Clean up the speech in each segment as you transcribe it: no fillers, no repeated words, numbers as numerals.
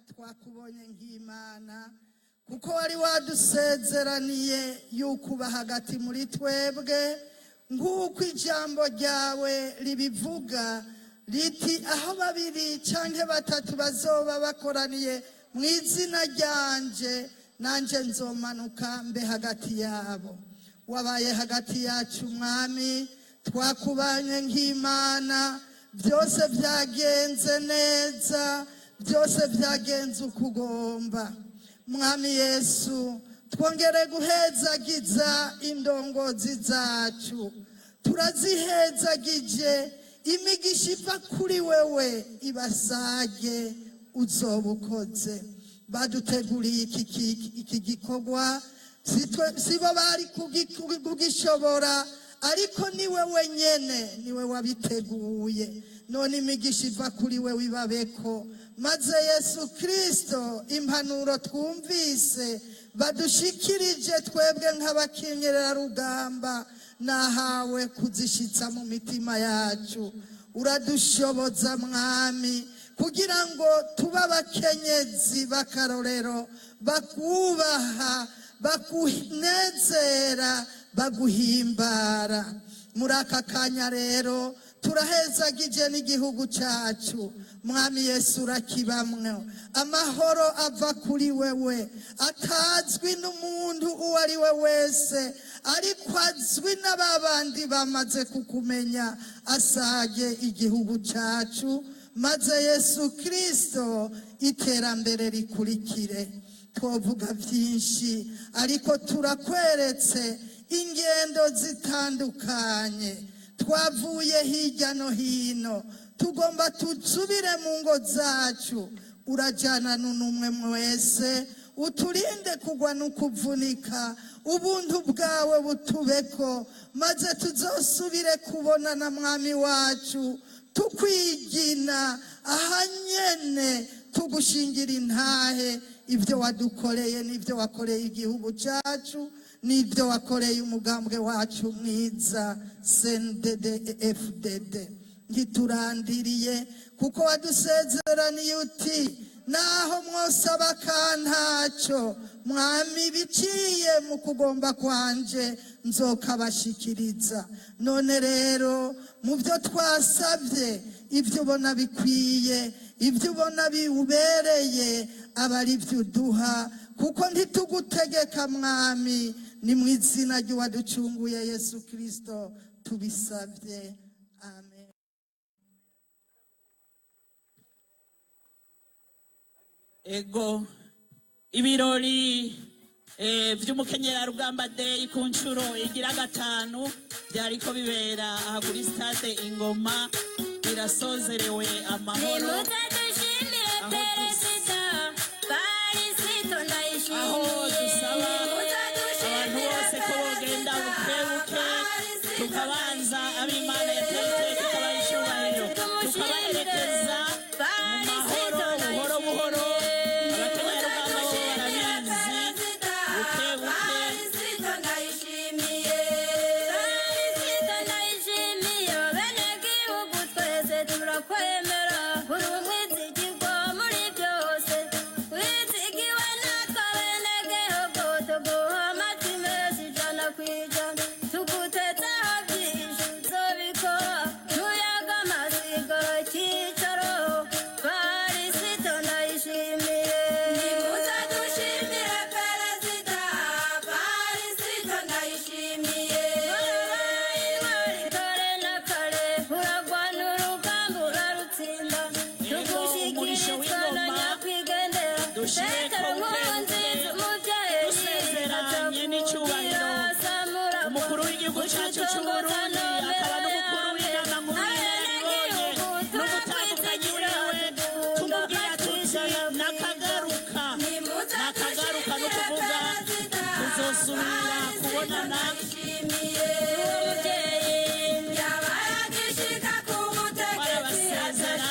Twakubonye nk'Imana, kuko wari wadusezeraniye yuko uba hagati muri twebwe, nk'uko ijambo ryawe ribivuga riti: "Aho babiri cyangwa batatu bazoba bakoraniye mu izina ryanje, nanjye nzomanuka mbe hagati yabo." Wabaye hagati yacu, Mwami. Twakubanye nk'Imana. Byose byagenze neza, byose byagenze uko ugomba. Mwami Yesu, twongere guhezagiza indongozi zacu. Turazihezagije. Imigisha iva kuri wewe ibasage. Uzoba ukoze. Baduteguriye iki gikorwa, sibo bari kugishobora, ariko ni wewe nyene, niwe wabiteguye. None imigisha iva kuri wewe ibabeko, maze Yesu Kristo, impanuro twumvise badushikirije, twebwe nk'abakenyerarugamba nahawe kuzishitsa mu mitima yacu. Uradushoboza, Mwami, kugira ngo tube abakenyezi b'akarorero, bakubaha, bakunezera, baguhimbara. Muri aka kanya rero turahezagije n'igihugu cyacu. Mwami Yesu, urakibamwe. Amahoro ava kuri wewe, atazwi n'umuntu uwo ari we wese, ariko azwi n'ababandi bamaze kukumenya, asage igihugu cyacu, maze Yesu Kirisito iterambere rikurikire. Twovuga byinshi, ariko turakweretse ingendo zitandukanye twavuye hirya no hino. Tugomba tusubire mu ngo zacu. Urajyana n'umwe wese, uturinde kugwa no kuvunika. Ubuntu bwawe butubeko, maze tuzosubire kubona na Mwami wacu, tukwigina ahanyene, tugushingira intahe ibyo wadukoreye n'ibyo wakoreye igihugu cyacu n'ibyo wakoreye umugambwe wacu mwiza CNDD FDD. Ntiturandiriye, kuko wadusezeraniye uti: "Naho mwosaba kantacyo, Mwami, biciye mu kugomba kwanje, nzokabashikiriza." None rero mu byo twasabye, ibyo ubona bikwiye, ibyo ubona biwubereye, aba ari byo uduha, kuko ntitugutegeka, Mwami. Ni mu izina ry'uwaducunguye Yesu Kirisito tubisabye, amen. Ego, ibirori vy'Umukenyerarugamba Day ku nshuro igira gatanu vyariko bibera aha kuri stade Ingoma birasozerewe amahoro. Nimuze dushimire Aho Perezida Varisito aho Ndayishimiye. dusaba Nimuze abantu dushimire bose ko bogenda Perezida bukebuke, Varisito tukabanza ab'Imana Ndayishimiye. yateye iteka ikabaha icyubahiro, tukabaherekeza mu mahoro, buhoro buhoro. Abakenyerarugamba bo barabizi, buke buke. Varisito Ndayishimiye. Varisito Ndayishimiye, abenegihugu twese turakwemera. Uri umwizigirwa muri byose, wizigiwe natwe abenegihugu. Tuguha amajwi menshi 100%. Tugutezeho byinshi, uzobikora. Tuyaga amasigara cyicaro. Varisito Ndayishimiye. Nimuze dushimire Perezida Varisito Ndayishimiye. Wari kare na kare, uragwana urugamba urarutsinda. Ego, umurisho Tugushyikirizwa na w'ingoma nyakwigendera dushireko Petero bukebuke, Nkurunziza, umubyeyi dusezeranye n'icyubahiro umukuru w'igihugu cyacu cy'Uburundi, akaba n'umukuru w'inama nkuru y'inararibonye, n'umutambukanyi wiwe. Tumubwira tuti: "Nakagaruka, nakagaruka", no kuvuga tuzosubira kubonana. Twarabasezera.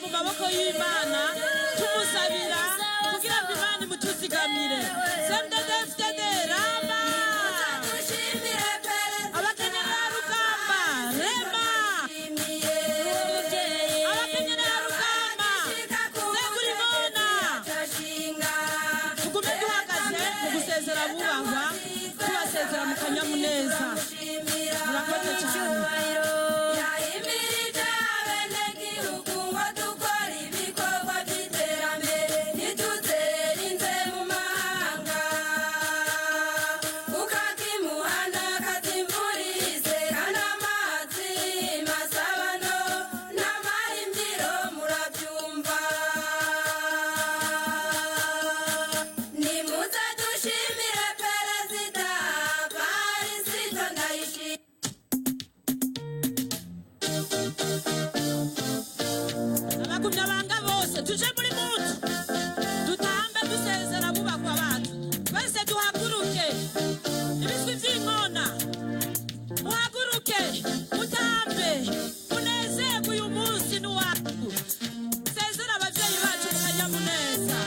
mu maboko y'Imana, tumusabira kugira ngo Imana imutuzigamire. CNDD-FDD rama, abakenyerarugamba rema, abakenyerarugamba segurimona. Tugume duhagaze mu gusezera bubahwa, tubasezera mu kanyamuneza. Murakoze cyane. Yahimirije abenegihugu ngo dukore ibikorwa by'iterambere, ntituzerinze mu mahanga. Ukakimuhana katimvurize kandi amazi masabano n'amahimbyiro murabyumva. Nimuze dushimire Perezida Varisito Ndayishimiye. Abagumyabanga bose tuje muri mutu, dutambe dusezera bubakwa bacu. Twese duhaguruke, ibiswi by'inkona, muhaguruke mutambe munezerwe. Uyu munsi ni uwacu. Sezera ababyeyi bacu mu kanyamuneza.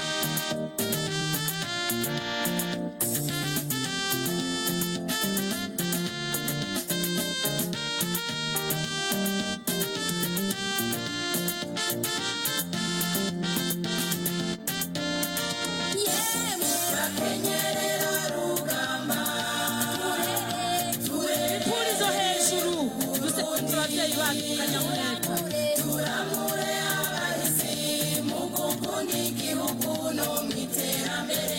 Impurizo hejuru, dusezera ababyeyi bacu mu kanyamuneza. Turamure abahisi mu gukunda igihugu no mu iterambere.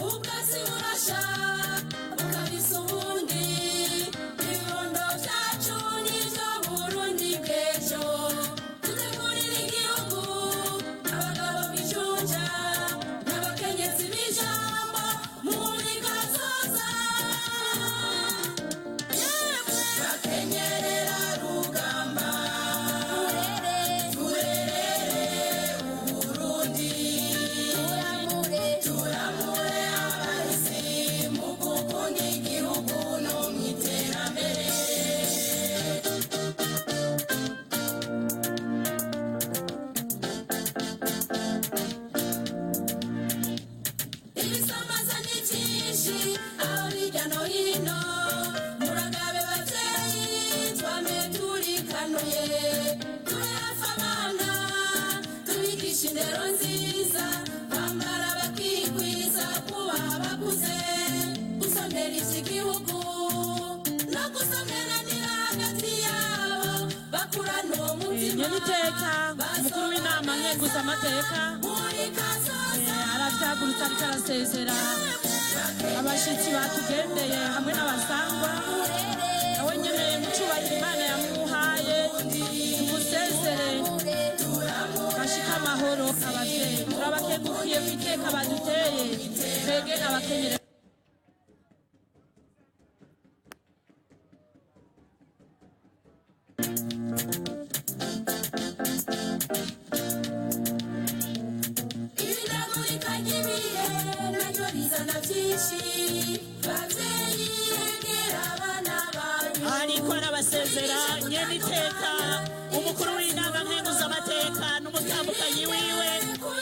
Ubwatsi burasha bukabisa ubundi, ibibondo byacu nibyo Burundi bw'ejo. Dutegurire igihugu abagabo b'ijunja n'abakenyezi b'ijambo muri kazoza. Yemwe bakenyerera rugamba, turerere Uburundi, turamure abahisi mu gukunda igihugu no mu iterambere. Ibisambaza ni byinshi aho hirya no hino, muragabe babyeyi, twame turikanuye, tube hafi abana, tubigishe indero nziza, kwambara bakikwiza, kubaha abakuze, gusonera iby'igihugu no gusoneranira hagati yabo, bakurana uwo mutima. Nyeniteka umukuru w'inama nkenguzamateka Muri kazoza. aravyagurutse, ariko arasezera abashitsi batugendeye hamwe n'abasangwa. Nawe nyene mu cubahiro Imana yamuhaye, tumusezere bashike amahoro. Abavyeyi turabakengurukiye ku iteka baduteye twege abakenyere. Ihindagurika ry'ibihe naryo rizana byinshi, babyeyi egera abana banyu. Ariko arabasezera nyeniteka umukuru w'inama nkenguzamateka n'umutambukanyi wiwe,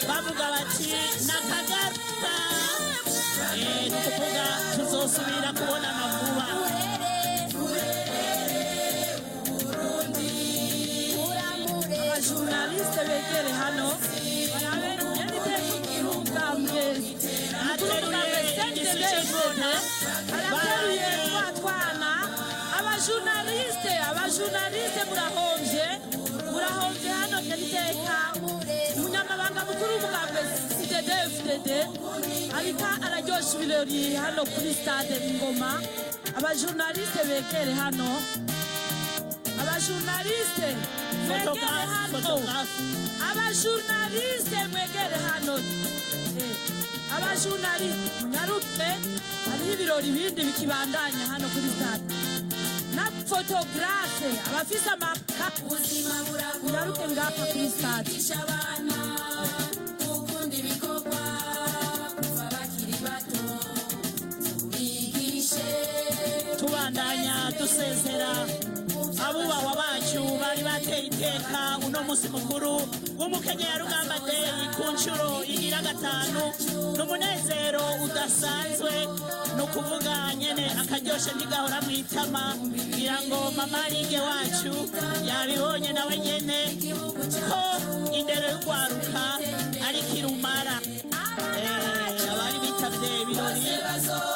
bavuga bati nakagaruka. Ni ukuvuga tuzosubira kubonana vuba. Abajournaliste begere hano barabe nyeniteka umukambwe mukuru w'umugambwe CNDD-FDD arateruye twa twana. Abajournaliste, abajournaliste, murahomvye, murahomvye hano. Nyeniteka umunyamabanga mukuru w'umugambwe CNDD-FDD ariko araryosha ibirori hano kuri stade Ingoma. Abajournaliste begere hano, abajournaliste mwegere hano, abajournaliste mwegere hano. Abajournaliste munyaruke, hariho ibirori bindi bikibandanya hano kuri stade. Na photographe, abafise amaka, Ubuzima buragoye. munyaruke ngapa kuri stade. Kwigisha abana gukunda ibikorwa. Tubandanya dusezera abubahwa bacu bari bateye iteka uno munsi mukuru w'Umukenyerarugamba Day ku nshuro igira gatanu. Ni umunezero udasanzwe, ni ukuvuga nyene akaryoshe ntigahora mu itama. Ngira ngo mama Rige wacu yabibonye nawe nyene ko indero y'urwaruka ari kirumara. Abari bitavye ibirori,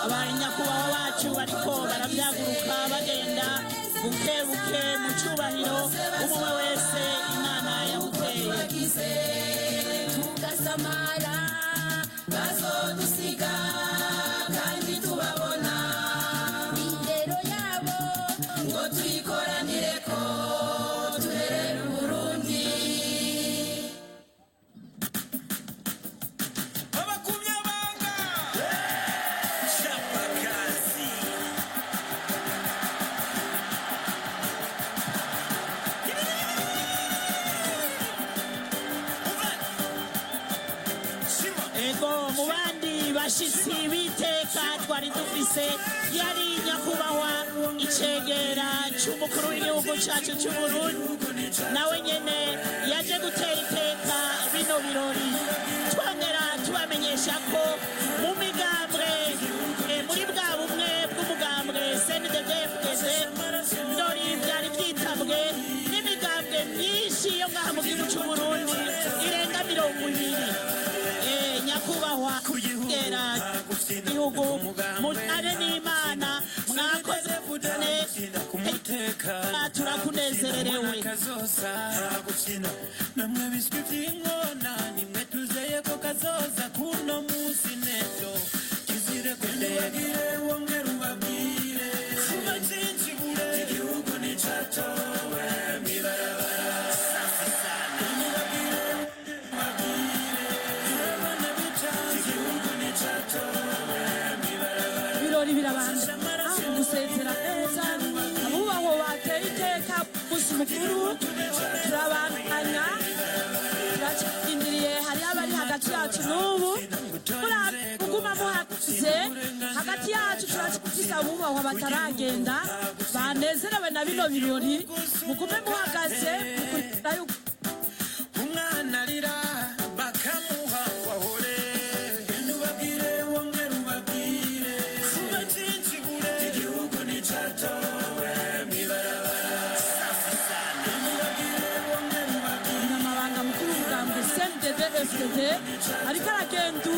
abanyakubahwa bacu bariko baravyaguruka, bagenda buke buke mu cubahiro umwe wese Imana yamuteye. Tugasamara, bazodusiga kandi tubabona. Indero yabo ngo tuyikoranireko, turerere Uburundi. Abakumyabanga Chapakazi. Shima. Ego, mu bandi bashitsi b'iteka twari dufise yari nyakubahwa icegera c'umukuru w'igihugu cacu c'Uburundi, nawe nyene yaje gutera iteka bino birori. Twongera tubamenyesha ko mu migambwe, muri bwa bumwe bw'umugambwe CNDD-FDD, birori vyari vyitabwe n'imigambwe myinshi yo ngaha mu gihugu c'Uburundi irenga 20. Nyakubahwa gera gihugu mujane n'Imana, mwakoze ne turakunezererewe. Kazoza gukina namwe biswi by'inkona, nimwe tuzeye ko kazoza kuno munsi nejo kizire kudegire, wongere ubabwire kuba cyinshi bure igihugu nicatowe mwibarabara. Safi sana, ubabwire, ubabwire abana bicanze igihugu nicatowe mwibarabara. Ibirori birabandanya gusezera neza abubaho bateye iteka umunsi mukuru. Turabandanya, turacindiriye, hariho abari hagati yacu n'ubu kuguma muhagaze hagati yacu. Turacafise abubahwa bataragenda banezerewe na bino birori. Mugume muhagaze mukurikira yuko Umwana arira bakamuha wahore. Ubabwire, wongere ubabwire kuba cyinshi bure igihugu nicatowe mwibarabara. Safi sana, ubabwire, wongere ubabwire. Umunyamabanga mukuru w'umugambwe CNDD FDD ariko aragenda,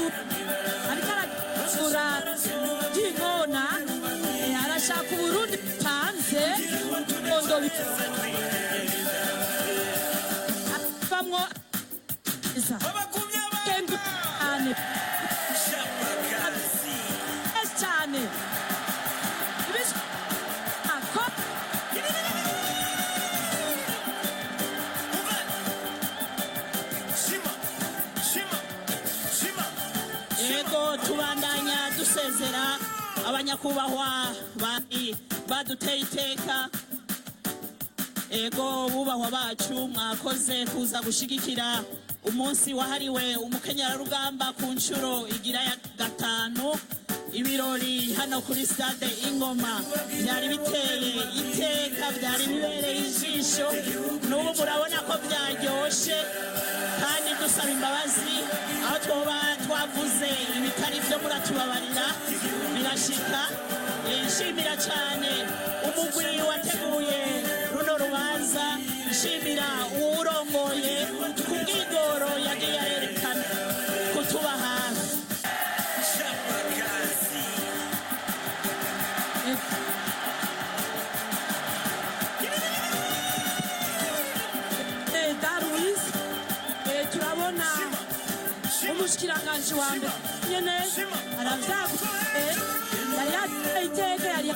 ariko aragura ry'inkona, arashaka Uburundi butanze ngo avamwo isa Abakumyabanga cyane. Chapakazi. Cyane ako. Shima, shima, shima. Ego, tubandanya dusezera abanyakubahwa bari baduteye iteka. Ego, bubahwa bacu, mwakoze kuza gushigikira umunsi wahariwe umukenyerarugamba ku nshuro igira ya gatanu. Ibirori hano kuri stade Ingoma byari biteye iteka, byari bibereye ijisho. N'ubu murabona ko byaryoshe, kandi dusaba imbabazi aho twoba twavuze ibitari byo, muratubabarira, birashika. Nshimira cyane umugwi wateguye runo rubanza, nshimira uwurongoye ku bwigoro yagiye arerekana kutuba hafi. Chapakazi. Darwis, turabona umushikiranganji wa mbere nyene aravyaguye, yari yateye iteka, yari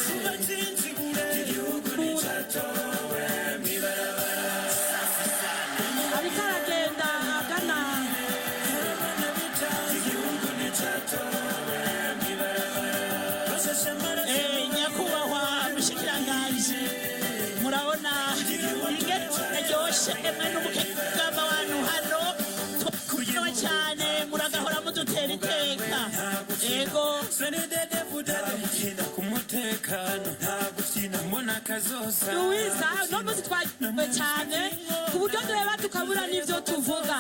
Kuba cyinshi bure igihugu nicatowe mwibarabara. Safi sana. Ariko aragenda agana Abana bicanze igihugu nicatowe mwibarabara. Bashashe amaraso. Nyakubahwa mushikiranganji, murabona ingene yaryoshe mwe n'umukegamba wanyu hano. Twanewe cyane, muragahora mudutera iteka. Ego. CNDD-FDD. Umutekano nta gukina mbona kazoza. Louisa, uno munsi twagiwe cyane ku buryo duheba tukabura n'ibyo tuvuga.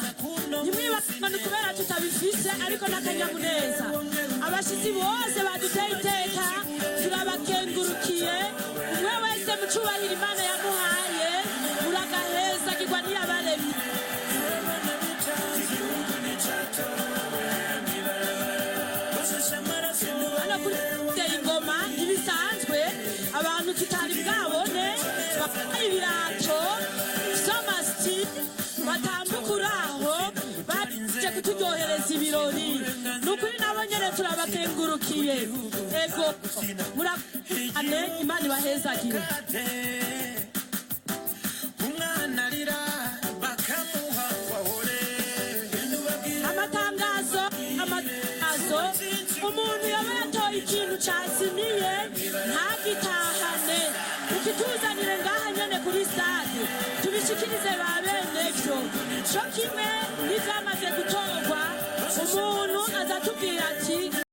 Ntimwibagirwe, ni kubera tutabifise, ariko n'akanyamuneza. Abashyitsi bose baduteye iteka, turabakengurukiye. Umwe wese mu cyubahiro Imana yamuhaye, muragahezagirwa n'iyabaremye. Igihugu nticyatowe mw'ibarabara basheshe amaraso. Hano kuri teye ingoma ntibisanzwe, abantu tutari bwabone bambaye ibirato vy'amasiti batambuka uraho baje kuturyohereza ibirori. Ni ukuri nabo nyene turabakengurukiye. Ego, muraane, Imana ibahezagire. Umwana arira bakamuha wahore. Amatangazo, amatangazo: umuntu yaba yatoye ikintu cazimiye ntagitahane, ukituzanire ngaha nyene kuri stade tubishikirize ba benevyo. Co kimwe n'ivyamaze gutorwa, umuntu aza atubwira ati